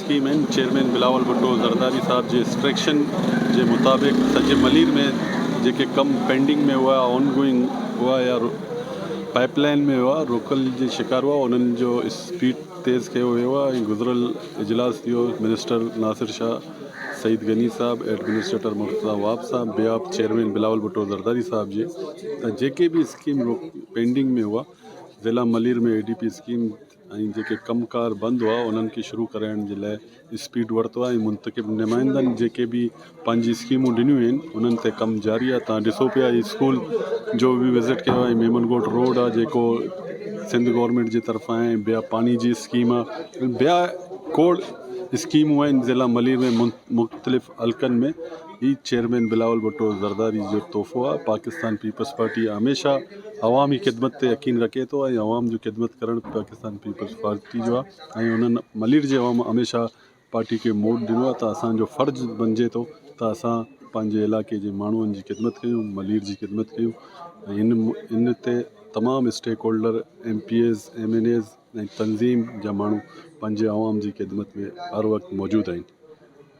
Scheme آهن chairman Bilawal Bhutto Zardari صاحب جي انسٽرڪشن جي مطابق سڄي ملير ۾ جيڪي ڪم پينڊنگ ۾ هئا آن گوئنگ هئا يا پائپ لائن ۾ هئا روڪل جي شڪار هئا انهن جو اسپيڊ تيز ڪيو ويو آهي ۽ گذريل اجلاس ٿيو منسٽر ناصر شاهه سعيد غني صاحب ايڊمنسٽريٽر مرتضيٰ وهاب صاحب ٻيا به چيئرمين بلاول ڀٽو زرداري صاحب جي ته جيڪي به اسڪيم پينڊنگ ۾ هئا ضلع Malir ۾ A D P scheme ۽ جيڪي ڪم ڪار بند هئا انهن کي شروع ڪرائڻ جي لاء اسپيڊ ورتو آهي ۽ منتخب نمائندن جيڪي به پنهنجي اسڪيمون ڏنيون آهن انهن تي ڪم جاري آهي تان ڏسو پيا هي اسڪول جو به وزٽ ڪيو آهي ميمن ڳوٺ روڊ آهي جيڪو سنڌ گورنمينٽ جي طرفان آهي ٻيا پاڻي جي اسڪيم آهي ٻيا کوڙ اسڪيمون آهن ضلع ملير ۾ مختلف حلقن ۾ هي چيئرمين بلاول ڀٽو زرداري جو تحفو آهي پاڪستان پيپلز پارٽي هميشه عوامي خدمت تي يقين رکي ٿو ۽ عوام جي خدمت ڪرڻ پاڪستان پيپلز پارٽي جو آهي ۽ انهن ملير جي عوام هميشه پارٽي کي موٽ ڏنو آهي ته اسان جو فرض بنجي ٿو ته اسان پنهنجي علائقي جي ماڻهن جي خدمت ڪيون ملير جي خدمت ڪيون ۽ ان ان تي تمام stakeholder M P As M N As ۽ تنظيم جا ماڻهو پنهنجي عوام جي خدمت ۾ هر وقت موجود آهن.